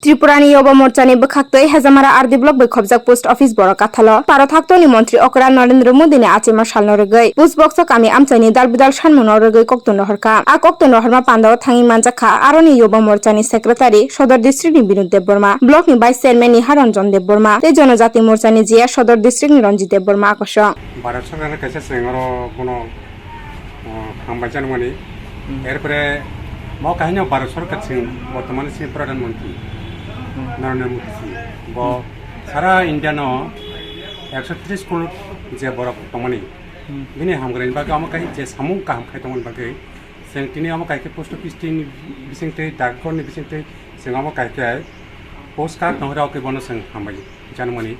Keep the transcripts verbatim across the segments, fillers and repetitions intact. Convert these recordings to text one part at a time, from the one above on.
Tripurani Yuba Morchani bwkhaktwi Hejamara R D block bai khobjak post office borok kathalo Bharat haktoni montri okra Narendra Modini achima salno rwgwi post boxo kami amchaini dal bidal sanmungno rwgwi koktun rohorkha. A koktun rohorma pandao thangwi manjakha aroni Yuba Morchani secretary Sodor districtni Binod Debbarma, blockni vice chairman ni Haranjan Debbarma tei Jonojati Morchani G S Sodor districtni Ranjit Debbarma akosong. Bharat Sarkarni kaisa chwng oro bono, uh, hambai janmani. Hmm. Erpore bo kahino Bharat Sarkar chwng bortomani chini Pradhan Mantri, hmm, Narendra Modi chwng. Bo, hmm, sara India no ekso tris crore je borok tongmani. Hmm. Bini hamkraini bagwi amo kaisa je samung kaham khai tongmani bagwi chwng tini amo kaisa post office ni bisingtwi, dakghor ni bisingtwi chwng amo kaisa postcard no rok bono chwng hambai janmani.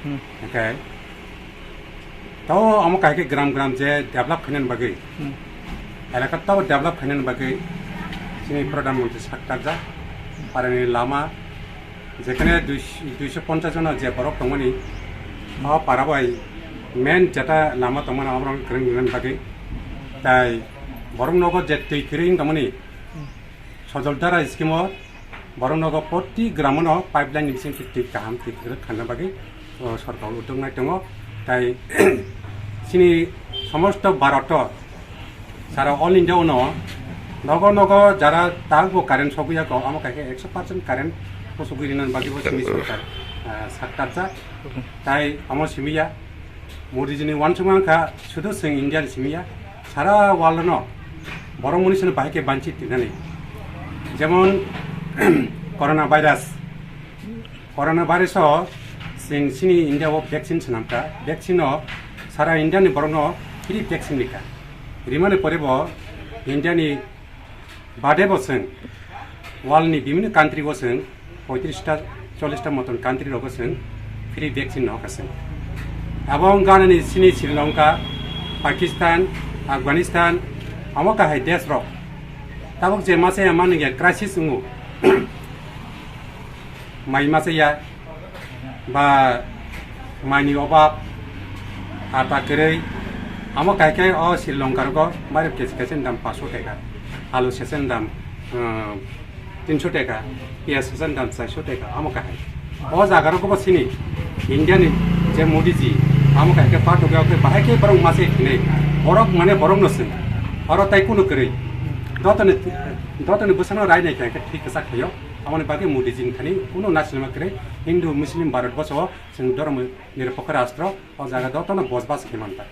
Hmm. Hwnkhe tao amo kaisa gram gram je develop khainani bagwi, hmm, elaka tao develop khainani bagwi chini Pradhan Mantri saktarjak, parani lama, jekhane dui, duiso ponchas jono je borok tongmani, o para bai main jeta lama tongmani, oborok kwrwng rinani bagwi. Tai borok nogo je twi kwrwi wng tongmani, Sojol Dhara scheme o borok nogo proti gramo no pipeline ni bising twi kaham twi kwrwk khanna bagwi, o, sorkar uddog nai tongo. Tai chini somosto Bharat o, sara All India o no nogo nogo jara tabukbo current sogwi ya kho, amo kaisa ekso percent current kusugwi rinani bagwi bo chini sorkar, ah, saktarjak. Tai amo simi ya, Modi jini uansukma wngkha, sudu chwng India ni simi ya, sara world no borok mwnwi sano bahai khe banchi twinani. Jemon, corona virus, corona virus o chwng chini India o vaccine swnamkha, vaccine o sara India ni borok no free vaccine rikha. Rimani pore bo India ni bade bo chwng world ni bibhinno country o chwng poitris ta, chollish ta moton country rogo chwng free vaccine no hoka chwng. Abo wngkha nini chini Sri Lanka, Pakistan, Afghanistan, amo kahai desh rok. Tabuk je masa ya mani ya crisis wngo. Mai masa ya, ba maini obab, ata kwrwi, amo kaikai o Sri Lanka rogo mairok kesi kesi ni dam paso teka, alu sesen dam, uh, tinso teka, piyaj sesen dam chaiso teka, amo kahai. O jaga rogo bo sini India ni je Modi ji, amo kaikai pato gaya khe bahai khe borok mase khinai, borok mane borok no sing, oro tai kunu kwrwi, dotoni, dotoni bwsano rai nai khe thik kwchak khaio. Aboni bagwi Modi jini thani kunu naisingma kwrwi Hindu, Muslim, Bharat boso o chwng dhormo nirapokho rastro o jaga jotono bosbas khe manpai.